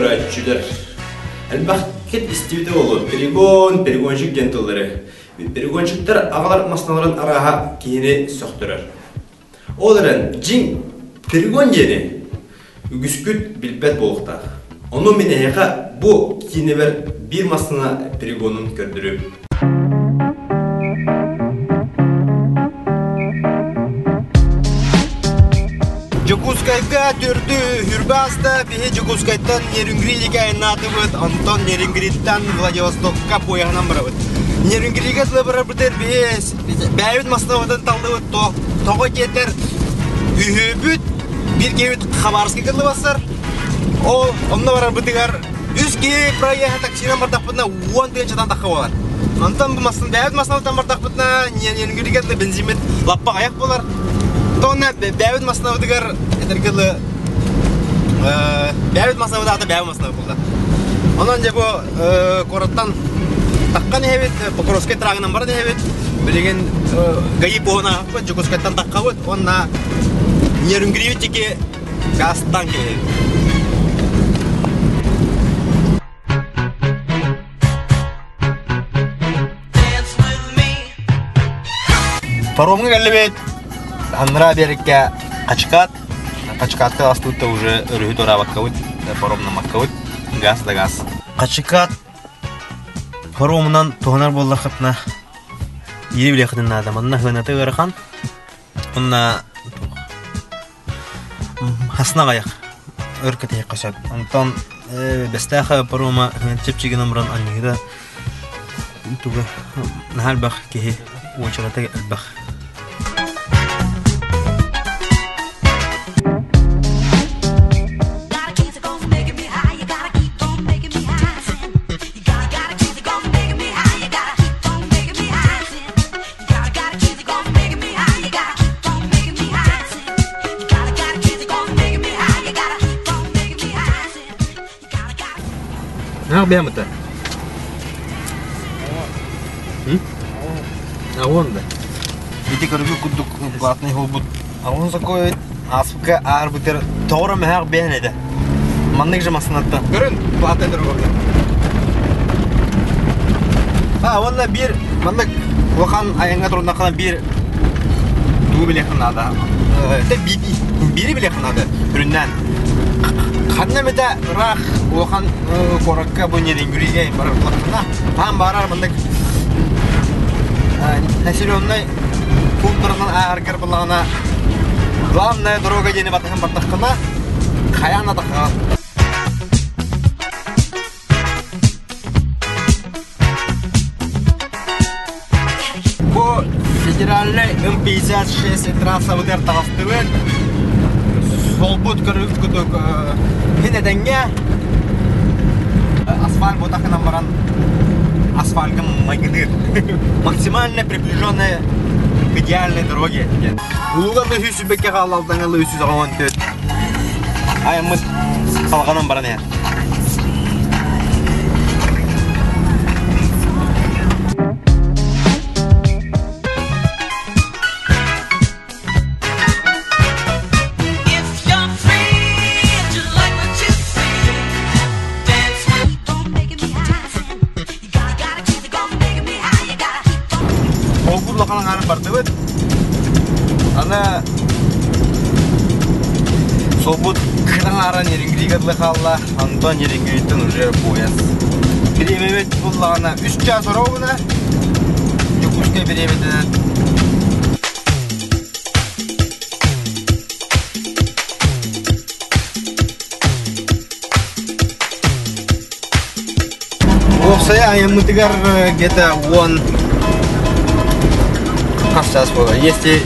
көрөөччүлэр! Элбэххит истибитэ буолуо перегон, перегонщик диэн тыллары. Перегонщиктар аҕалар массыыналарын арааһа киһини сөхтөрөр. Ол эрэн дьиҥ перегон диэни үгүскүт билбэт буолуохтаах. Ону мин эһиэхэ бу киинэбэр биир массыына перегонун көрдөрүөм. Дьокуускайга төрдү үрбэ ааста биһи Дьокуускайтан Нерюнгрилигэ айаннаатыбыт, онтон Нерюнгриттан Владивостокка пуойаһынан барабыт. Нерюнгригэ тылы барарбытыгар биһи бэйэбит массыынабытын таллыбыт, тоҕо диэтэр үһүбүт, биир киһибит Хабаровскайга тылы Ол онно барарбытыгар үс киһи проеһа таксинан бардахпытына 10 тыһыынчатан тахха буолар. Онтон бу массыына бэйэбит массыынабытынан бардахпытына Нерюнгригэ да бензиммит лаппа аҕыйах буолар. Онно бэйэбит массыынабытыгар этэргэ дылы бэйэбит массыынабыт аата бэйэбит массыына буолла. Онон дьэ бу куораттан таххан иһэбит, Покровскай трагынан баран иһэбит. Билигин ГАИ поһун ааһыппыт, Дьокуускайтан таххабыт уонна Нерюнгрибит диэки Газтан кэлэбит. Паромҥа кэллибит. Аннараа биэриккэ Хачыкаат. Хачыкаатка астыбыт уже өрүһү туораабаккабыт, паромнаммаккабыт. Газ да газ. Хачыкаат паромунан туһанар буоллаххытына биири билиэххитин наада. Манна сыаната ыарахан. Уонна Хасна аҕыйах өр кэтэһиэххэ сөп. Онтон Бэстээх парома чэпчэки номерын анньыыра туга наһаа элбэх киһи уочарата элбэх. Наах бэйэммитэ. Аҕуон да. Ити көрүгү курдук платный буолбут. Аҕуон сокой ааспыкка аарбытыр тоҕоро мэһээх бэйэн этэ. Маннык же массыынаттан. Көрүн, платный дорога. А, уонна биир маннык улахан айаҥҥа туруннаххына биир тугу билиэххин наада. Это биири билиэххин наада сүрүннээн. Ханна эмитэ ыраах улахан куоракка бу Нерюнгригэ барар буоллаххына, хаһан баарар маннык населенный пунктарынан ааһаргар буоллаҕына главная дорога диэни батыһан бардаххына хайаан да таххаҕын. Бу федеральнай М-56 трассабытыгар таҕыстыбыт. Суолбут көрүҥ курдук мин этэҥҥэ асфальт буотах гынан баран асфальтга майгыныыр. Максимально приближенная к идеальной дороге диэн. Улууга үс сүүрбэккэ хааллалтаҥа 384 айаммыт салҕанан баран иһэр. Холбур улахан аҥаарын бардыбыт. Аны суолбут кыра аҥаара Нерюнгригэ дылы хаалла. Онтон Нерюнгриттэн уже поезд. Бириэмэбит буллаҕына үс чаас оруобуна Дьокуускай бириэмэтинэн Уопсайа айаммытыгар где-то 10 хас чаас буолар. Если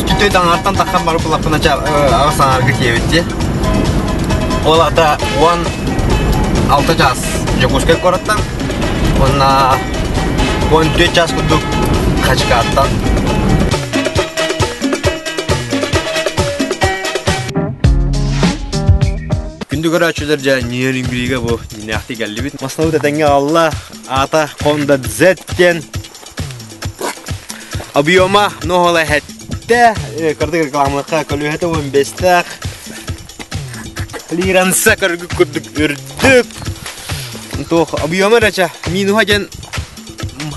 түтү таҥартан таххан барып буллахпына аҕыс аҥаарга тиийэбит дии. Ол аата 16 чаас Дьокуускай куораттан уонна 14 чаас курдук Хачыкааттан. Күндү көрөөччүлэр дьэ Нерюнгрига бу дьиҥнээхтик кэллибит. Маслабыт этэҥҥэ аҕалла. Аата Honda Z диэн. Объема ноһола хэттэ. Кырдык рекламалыкка көлүөһэтэ 15-тээх. Клиранса көргүк курдук үрдүк. Туох объема эрэ минуһа диэн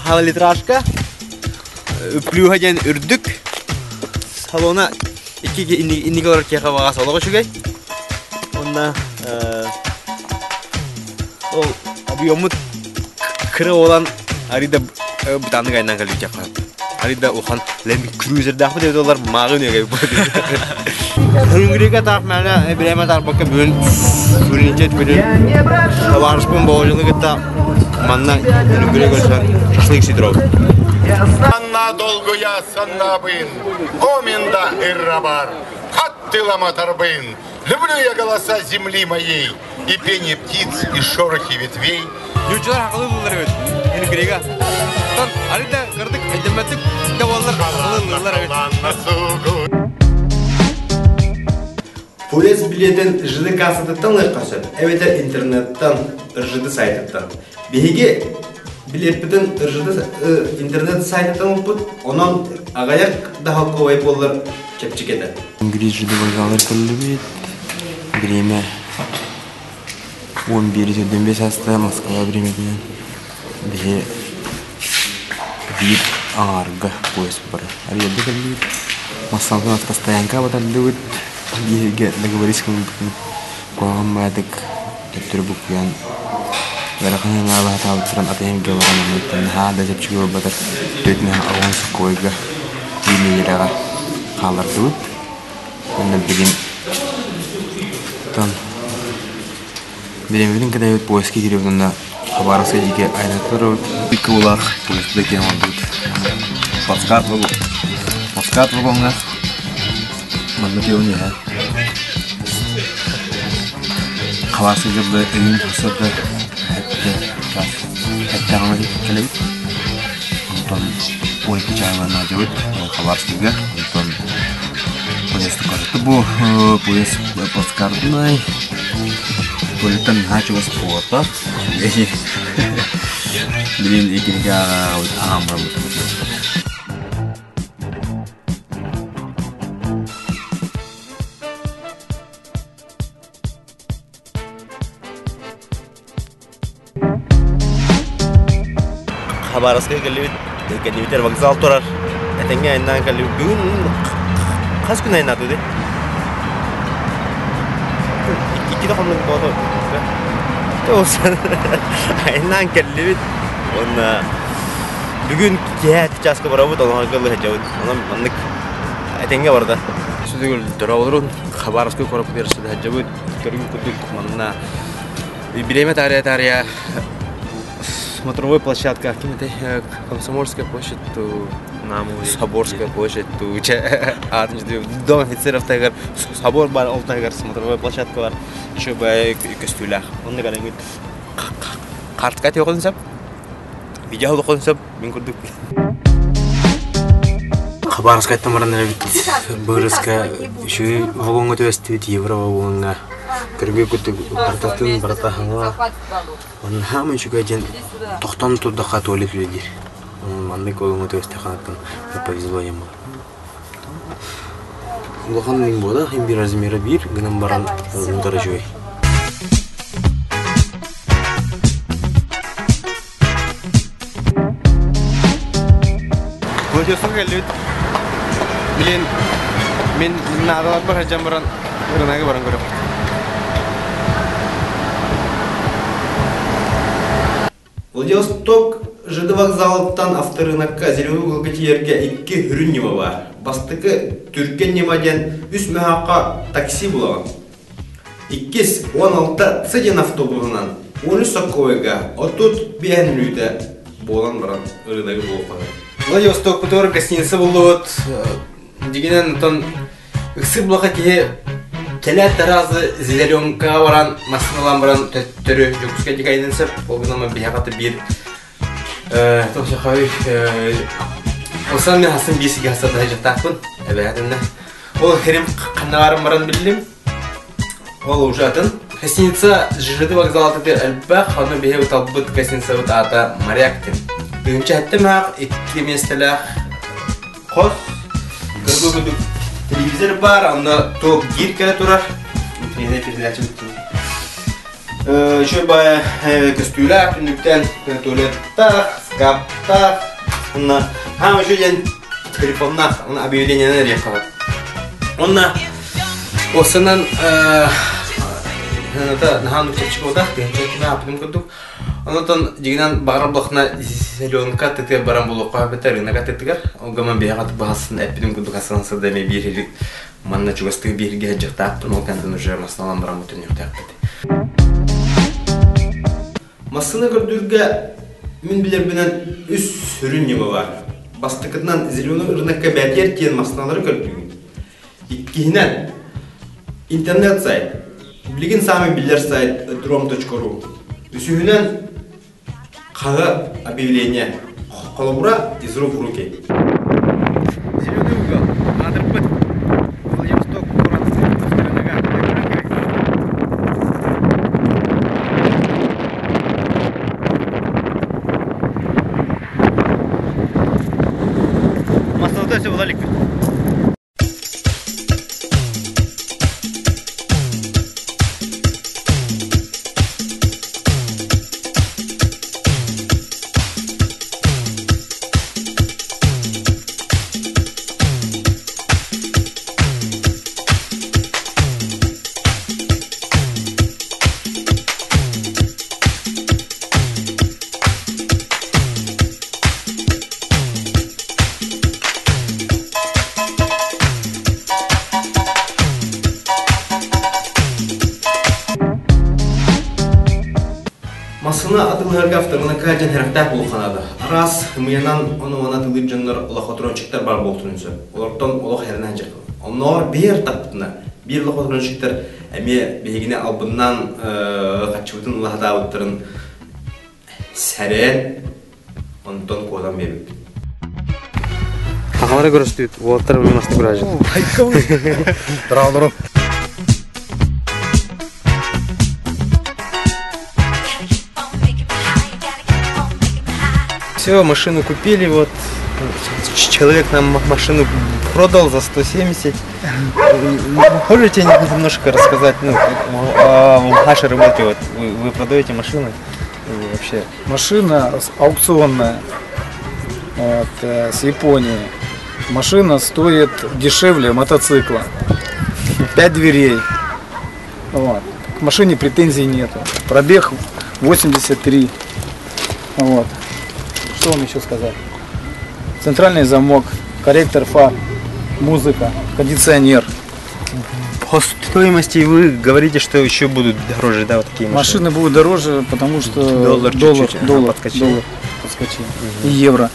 малолитражка, плюһа диэн үрдүк. Салона икки инниги олорор киэхэ баҕас олох үчүгэй. Онна ол объеммут кыра буолан арида бытааннык айаннаан кэлбитиэххэ. Арида улахан Land Cruiserдаахпыт эбит олар мааҕын үөгэй Хөрүнгүрүгэ таах мээнэ бирээмэ таарбакка бүгүн суверенитет күнүн табаарыспын Боҕожуну кытта манна Хөрүнгүрү көрсөн шашлык сидоров. Анна долгуя саннабын, Оминда иррабар, Хаттылама тарбын, Люблю я голоса земли моей И пение птиц, и шорохи ветвей. Ньуччалар хакылы буллар эбит. Хөрүнгүрүгэ. Тон арида кырдык өйдөммөттүк да буоллар хакылы ыллылар эбит. Поезд билиэтин ЖД кассатыттан ылыахха сөп, эбэтэр интернеттан, РЖД сайтыттан. Биһиги билиэппитин РЖД интернет сайтыттан ылбыт, онон аҕыйах да холкуобай буоллар чэпчэки этэ. Инглиз ЖД вокзалыгар кэллибит. Бириэмэ 11:25 ааста Москва бириэмэтинэн биһи биир аҥаарга поезд барар. Арыйарга кэллибит. Массалгын постоянка батардыбыт. Биһиги договорись кылбытын куһаҕан баайдык төттөрү буккуйан ыарахан санаалаһатаабыттарын атыһын баран оннуттан наһаа да чэпчэки буолбатар төрүтүнэн алҕан сокуойга биир нэдиэлэҕэ хааллардыбыт. Уонна билигин Бириэмэбитин кэтэһэбит поездка киирэбит уонна Хабаровскай диэки айаннатарбыт. Икки уулаах поездка киирэн олордубут. Плацкарт вагон. Плацкарт вагоҥҥа манна тиэйэн иһэ. Хабаровскай дьылда өйүн сырда эттэ час эттэҕинэ кэлэбит. Онтон поезд чаһынан наадьабыт Хабаровскайга. Онтон поезд бу поезд плацкартный Туалеттан наһаа чугас буолбатах. Билин иккигэ аҕам барбыт. Хабаровскай кэллибит, кэллибитэр вокзал турар. Этэҥҥэ айаннаан кэллибит. Бүгүн хас күн айаннаатыбыт? Иккитэ хоннук буолуо. Айаннаан кэллибит. Уонна бүгүн киэһэ чааска барабыт, онон кэллэ сылдьабыт. Онон маннык этэҥҥэ барда. Сүдүгүл дороолорун Хабаровскай куораппытыгар сылдьабыт. Көрүҥ курдук манна Бириэмэ таарыйа-таарыйа смотровой площадка ким этэй Комсомольская площадь туу Соборская площадь туу аатын Дом офицеров таһыгар собор бар ол таһыгар смотровой площадка бар еще бай көстүүлээх онно кэлэҥҥит картка тиэххин сөп видео олоххун сөп мин курдук Хабаровскайтан баран эрэбит быырыска үчүгэй вагоҥҥа түбэстибит евро вагоҥҥа Көргө курдук барытатын барыта хаҥа Онно хаамай үчүгэй диэн тохтон турдахха туалет үлэлиир. Маннык олоҥҥо түбэстэххэ повезло диэн буолар. Улахан мин буолар, им биир размера биир гынан баран утары үчүгэй. Владивостокка кэллибит. Билин мин наадаларбар сылдьан баран ырынага баран көрөм. Владивосток ЖД вокзалыттан авторынакка Зеленый уголга тиийэргэ икки сүрүн ньыма баар. Бастакы түргэн ньыма диэн үс мөһөөххө такси булаҕын. Иккис 16 Ц диэн автобуһунан 13 соккуойга 35 мүнүүтэ буолан баран ырыынагы буолуохха. Владивостокпутугар гостиница буллубут. Дьиҥинэн оттон ыксыыр булаха киһи кэлээт таразы зеленкаҕа баран массыыналаан баран төттөрү Дьокуускай диэки айанын сөп. Ол гынан биһиэхэ биир Тосохой Осан мен хасын биир сигэ хасса дьахтаахпын эбээтиннэ. Ол херим ханнаҕарым баран биллим. Ол уже атын. Гостиница ЖЖД вокзал элбэх, ону биһиги талбыт гостиницабыт аата Моряк диэн. Тыһыынча сэттэ маах икки миэстэлээх хос. Кыргы курдук телевизор баар, онно топ гир кэлэ турар. Тренер передача Еще бая көстүүлээх түннүктэн туалеттаах, скаптаах, онно хаам еще диэн телефоннаах, онно объявлениены эрийэххэ Онно осынан наһаа чэпчэки буолтах, тыһыынча ааппытым курдук. Онтон дьиҥинэн баҕарар буоллаххына зеленка аттытыгар баран булуохха эбэтэр рынок аттытыгар. Ол гынан биһиэхэ баһасын эппитим курдук асан сылда эмиэ биир манна чугастыы бииргэ сылдьыахтаахпын, ол кэнтэн уже массыыналаан баран бүтүнүөхтээхпит. Массыына көрдүүргэ мин билэрбинэн үс сүрүн ньыма баар. Бастакытынан зеленый рынокка бээтиэр диэн массыыналары көрдүүгүн. Иккиһинэн интернет-сайт. Билигин саамай биллэр сайт drom.ru. Үсүһүнэн хаһыат объявление. Холобура из рук в руки. Зеленый угол. Аадырбыт. Владивосток куорат Массыната өссө була иликпит. Массыына атыылаһарга автоманакка дьон сэрэхтээх буолуохха наада. Араас ымыйанан ону-маны атыылыыр дьоннор лохотронщиктар баар буолуохтарын сөп. Олортон олох эрэнэн дьахтар. Оннооҕор биир таппытына, биир лохотронщиктар эмиэ биһигини албыннаан хаччыбытын ыла сатаабыттарын Сэрэн, онтон куотан биэрбиппит. Сахалары көрөстүүт, уолаттар мастык уражит. Здравствуйте. Все, машину купили, вот человек нам машину продал за 170. Можете немножко рассказать ну, о вашей работе? Вот вы, вы продаете машины вообще? Машина аукционная вот, с Японии. Машина стоит дешевле мотоцикла. Пять дверей. Вот. К машине претензий нету. Пробег 83. Вот. Что вам еще сказать? Центральный замок, корректор фар, музыка, кондиционер. По стоимости вы говорите, что еще будут дороже, да, вот такие машины? Машины будут дороже, потому что доллар, доллар, чуть-чуть, доллар, ага, подскочил. доллар подскочил. Угу. И евро.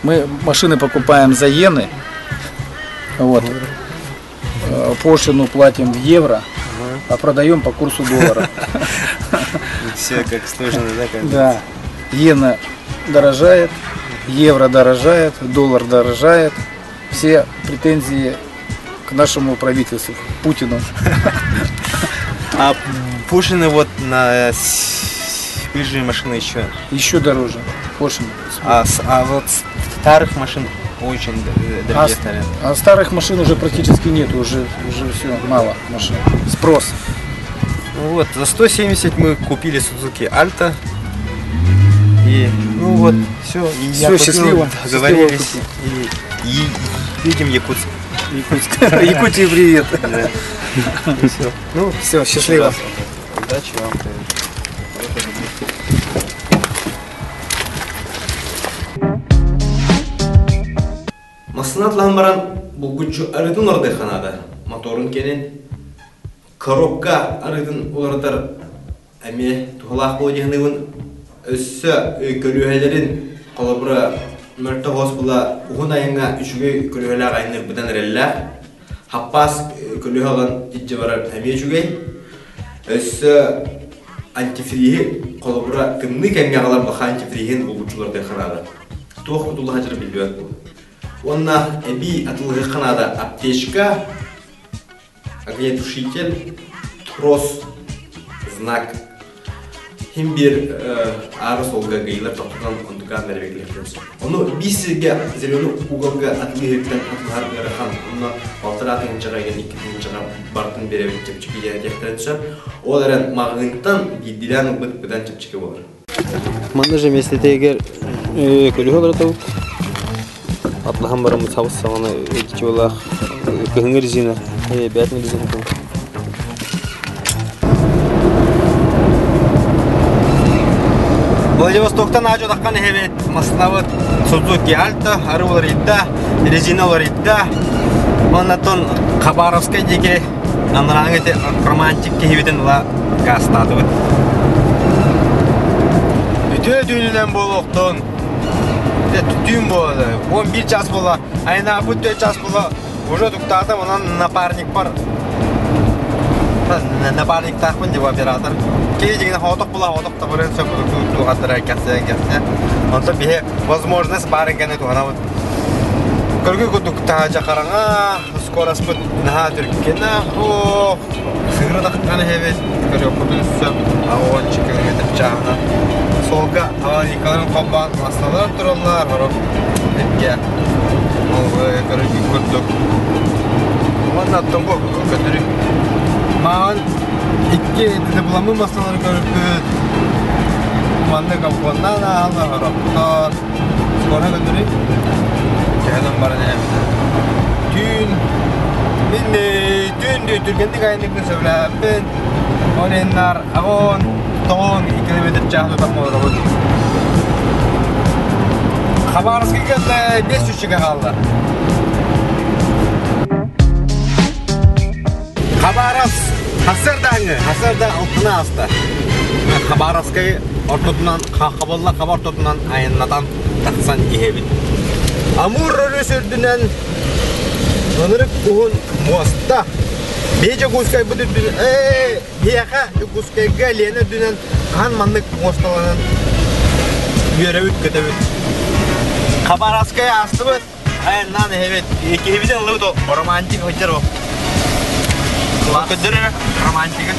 Мы машины покупаем за иены, вот. Пошлину платим в евро, угу. а продаем по курсу доллара. Все как сложно, да? Как да. Иена дорожает, евро дорожает, доллар дорожает. Все претензии к нашему правительству, к Путину. А пошлины вот на свежие машины еще? Еще дороже. Пошлины. А, а вот старых машин очень дорогие стали. А старых машин уже практически нет, уже, уже все, мало машин. Спрос. Ну вот, за 170 мы купили Suzuki Alto. И, ну вот, все. Все, счастливо. Договорились. И, и едем в Якутск. Якутск. Якутии привет. Да. Все. Ну, все, счастливо. Удачи вам. Массыына атлаһан баран булгуччу арыытын уларытыахха наада. Моторун кэнин коробка арыытын уларытар эмиэ туһалаах буолуо диэхинибин өссө көлүөһэлэрин холобура мөлтөх оҕус була уһун айаҥҥа үчүгэй көлүөһэлээх айанныырбытын эрэллээх хаппаас көлүөһэ ылан илдьэ барар эмиэ үчүгэй өссө антифриһи холобура тымныы кэмҥэ аҕалар баха антифриһин булгуччуларга наада туох кутулла сылдьара биллибэт буолуо уонна эбии атылыһыахха наада аптечка Огнетушитель, трос, знак. Хим биир аара суолга гыйлар тохтотон онтукаан бэрэбиэркэлиэхтэрин сөп. Ону биир сиргэ зеленый уголга атыыһыттан атылаһар ыарахан. Онно балтараа тыһыынчаҕа игин 2 тыһыынчаҕа бартын биэрэбит чэпчэки диэн этиэхтэрин сөп. Ол эрэн маҕаһыынтан биирдиилээн ылбыт быдан чэпчэки буолар. Манна же миэстэтигэр көлүһэ олоротобут. Атлаһан бараммыт сабыс саҕана чуолаах кыһыҥҥы резина, бээтин резина Владивостоктан аадьу таххан иһэбит, массыынабыт Сузуки Альто, ары уларыйда, резина уларыйда. Оннотон Хабаровскай диэки анарааҥы ити романтик киһибитин ыла гаастаатыбыт. Үтүө түүнүнэн буолуохтун. Түүн буолла. 11 час буолла. Айнаабыт 4 час буолла. Уже туктаатым, онон напарникпар напарниктаахпын деп оператор. Киһи дьиҥинэ хоотох була хоотох табырын сөп туохаттара кэпсээн кэпсэ. Онтон биһи возможность баарын кэннэ туһанабыт. Көргү курдук таһаадьа хараҥа, скороспыт наһаа түргэнэ суох, сыыры таххан иһэбит, көрүөхпүтүн сөп, 10 километр чааһынан. Суолга аварийкаларын холбоон массыыналар тураллар, орох эргэ ол көрүҥ курдук. Уонна оттон бу көтөрү маҕан икки дипломы массыыналары көрбүт. Маннык обгоннаан ааһаллар орохтор. Скоро көтөрү төһөнөн баран эбит. Түүн мин түүн түргэнник айанныгын сөбүлээбиппин. Ол иһиннар аҕон тоҕон километр чааһы тутан олоробут. Хабаровскайга 5 үчүгэ хаалла. Хабаровск сарсыардааҥы, сарсыарда алтына ааста. Хабаровскай ортотунан, хабылла хаба ортотунан айаннатан тахсан иһэбит. Амур өрүс үрдүнэн ынырык уһун муоста. Биһи Дьокуускайбыт үрдүнэн, ээ, биһиэхэ Дьокуускайга Лена үрдүнэн хаһан маннык муосталанан үөрэбит-көтөбүт. Хабаровскай аастыбыт, айаннаан иһэбит. Киһибитин ыллыбыт ол романтик сылдьар ол. Көрдөрөр романтика.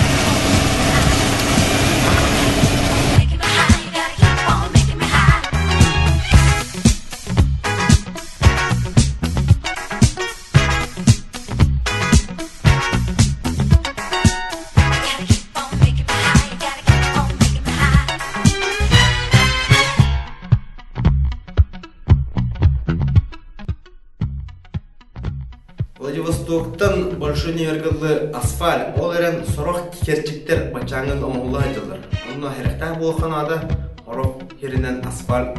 Владивостоктан Большой Невергаллы асфальт, ол эрэн сорох кэрчиктэр баччааҥҥын оҥоһулла сылдьаллар. Онно сэрэхтээх буолуохха наада, сорох сиринэн асфальт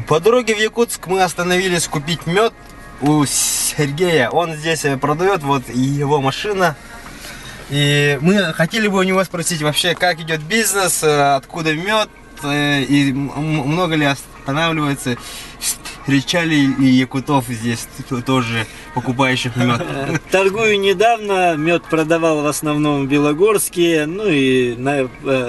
По дороге в Якутск мы остановились купить мед у Сергея. Он здесь продает, вот его машина. И мы хотели бы у него спросить вообще, как идет бизнес, откуда мед, и много ли останавливается, встречали ли якутов здесь тоже покупающих мед. Торгую недавно, мед продавал в основном в Белогорске, ну и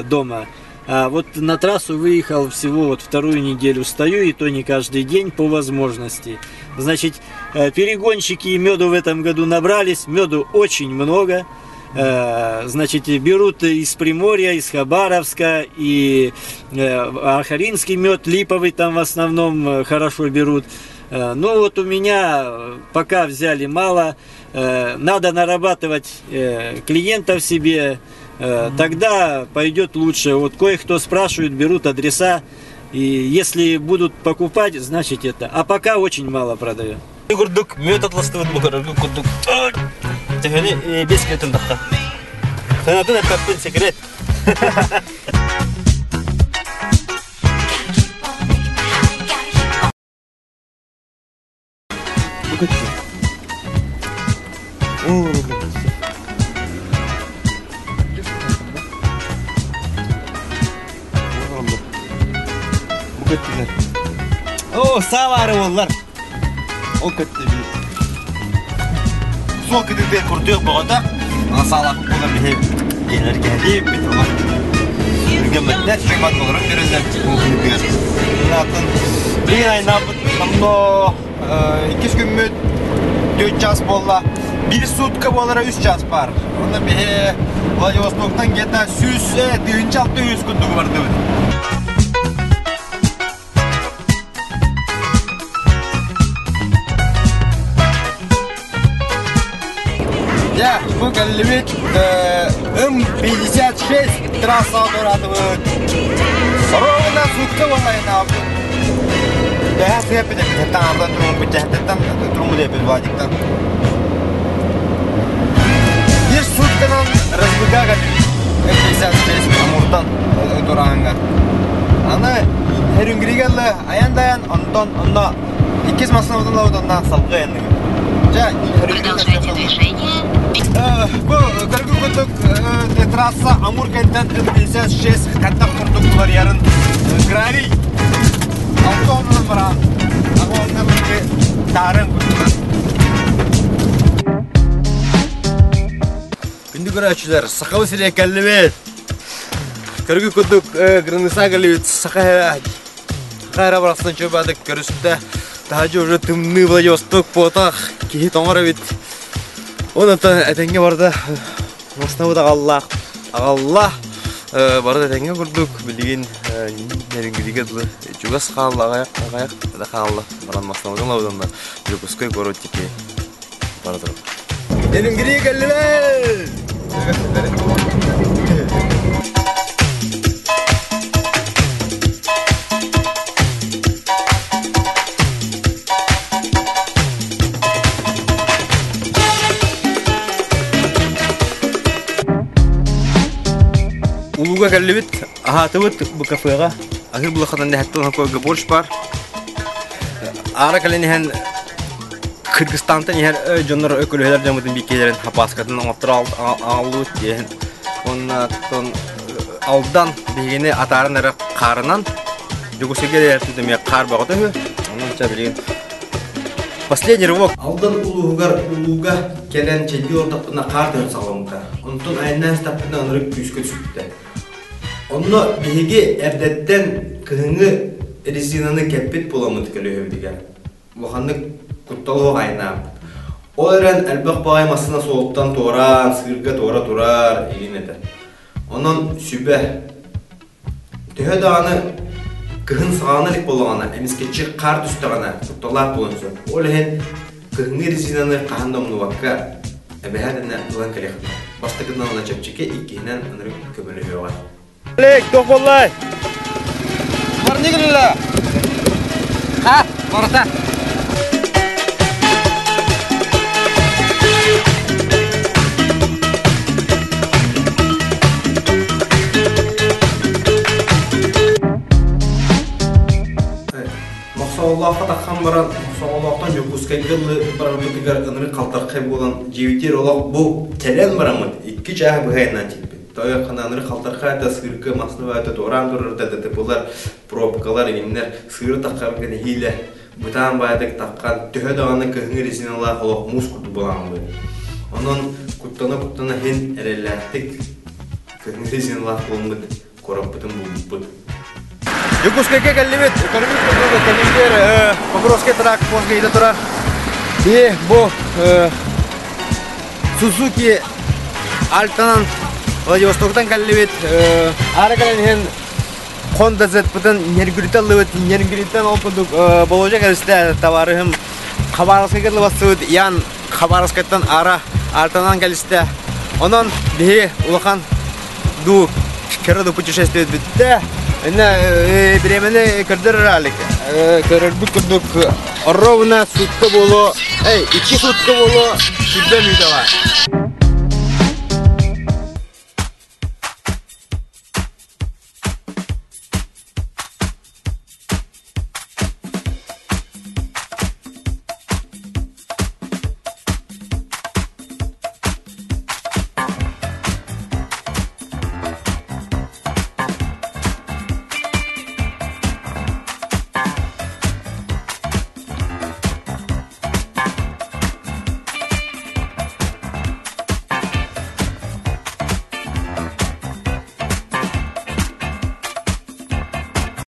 дома. А вот на трассу выехал всего вот вторую неделю стою, и то не каждый день по возможности. Значит, перегонщики меду в этом году набрались, меду очень много. Значит, берут из Приморья, из Хабаровска, и архаринский мед, липовый там в основном хорошо берут. Ну вот у меня пока взяли мало, надо нарабатывать клиентов себе, тогда пойдет лучше. Вот кое-кто спрашивает, берут адреса, и если будут покупать, значит это. А пока очень мало продаю. Курдук, мед атыластыбыт бу курдук. Төһөнү 5 килотун тахха. Сыанатын эппэппин секрет. Бу көттү. О, Бу көттүлэр. О, саавары боллар. Ол көттү би. Суол кытыытыгар курдук боҕото. Ана саалаахпыт буолан биһи дьиэлэр кэһэлиибит олор. Үргэммэттэр, чугас олорон береллер ол кытыытыгар. Атын билигин айнаабыт онно иккис күммүт 4 час буолла. Биир сутка буолара 3 час бар. Онно биһи Владивостоктан где-то 100 1600 курдук бардыбыт. Дьэ, бу кэллибит М-56 трасса туораатыбыт. Ровно сутка буоллайнаабыт. Бэһэ сыаппыт эбит, таҥардан туруммут, дьэһэттэн туруммут эбит Владиктан. Биир сутканан РСБК кэллибит. М-56 Амуртан тураанга. Аны Херюнгригэ айан-дайан, онтон онно иккис массыынабытын ылабыт онно салгыы айанныыбыт. Дьэ, Продолжайте движение. Бу көргү курдук трасса Амур кэнтэн 56 хаттах курдук уларыйарын гравий автоонунан баран агонна таарын курдук. Күндү көрөөччүлэр, Сахабыт сиригэр кэллибит. Көргү курдук граница кэллибит. Саха Саха эрэ барахсан чөбөдүк көрүстэ. Таһдьа уже тымныы Владивосток буотах киһи тоҥор эбит. Онон этэҥҥэ барда массыынабыт аҕаллаах аҕалла. Барыта этэҥҥэ курдук билигин Нерюнгригэ дылы чугас хаалла аҕыйах аҕыйах да хаалла. Баран массыынабытын ылабыт уонна Дьокуускай куорат диэки бара турабыт. Нерюнгри кэллилэр! Улууга кэллибит, аһаатыбыт бу кафеҕа. Аһыы булахатан нэһэттэн хакойга борщ бар. Аара кэлэн иһэн Кыргызстантан иһэр дьоннор өкөлөһөлөр дьоммутун бииккэлэрин хапааскатын оҥотторо аҕаллыбыт диэн. Уонна оттон Алдан биһигини атааран эрэ хаарынан Дьокуускайга эрэ эмиэ хаар бөҕөтө үһү. Онон чэ билигин последний рывок. Алдан улууһугар улууга кэлэн чэйдии олордохпуна хаар түһэн саҕаламмыта. Онтон айаннаан истэхпинэ ынырык күүскэ түспүтэ. Онно биһиги эрдэттэн кыһыҥҥы резинаны кэппит буоламмыт көлөһөбүтүгэр улаханнык куттал суох айаннаабыт. Ол эрэн элбэх баҕайы массыына суолтан туораан, сыырга туора турар игин этэ. Онон сүбэ төһө даҕаны кыһын саҕалана илик буоллаҕына, эмискэччи хаар түстэҕинэ кутталлаах буолуон сөп. Ол иһин кыһыҥҥы резинаны хаһан да умнубакка эбэһээтинэ ылан кэлиэххэ. Бастакытынан ылан чэпчэки, иккиһинэн ынырык көмөлөһүөҕэ. Олег, туох буоллай? Барнигылла. Ха, барыта. Мохсоҕолооххо тахсан баран, Мохсоҕолоохтон Дьокуускайга дылы барарбытыгар ынырык халтархай буолан, дьиэбитигэр олох бу кэлэн бараммыт икки чааһы быһа айаннаан тиийбит. Тойон ханааныры халтархай да сыырга массыына туораан турар да ДТПлар, пробкалар иҥиннэр сыыры таххарга нэһиилэ бытаан баайдык таххан төһө даҕаны кыһыҥҥы резиналаах олох муус курдук буолааммыт. Онон куттана-куттана иһин эрэллээхтик кыһыҥҥы резиналаах буолмут куораппытын булбуппут. Дьокуускайга кэллибит. Көрбүт курдук кэлиитигэр Покровскай тракт пост ыйда турар. И бу Сузуки Альтанан Владивостоктан кэллибит. Аара кэлэн иһэн Honda Z-пытын Нергүрүтэ ыллыбыт. Нергүрүттэн ол курдук Болуодьа кэлистэ табаарыһым Хабаровскайга ыллыбастыбыт. Ян Хабаровскайтан аара Альтанан кэлистэ. Онон биһи улахан дуу кыра да путешествие бүттэ. Инна бириэмэни көрдөр ралик. Көрөрбүт курдук ровно сутка боло, эй, 2 сутка боло 100 мүнөтэ бар.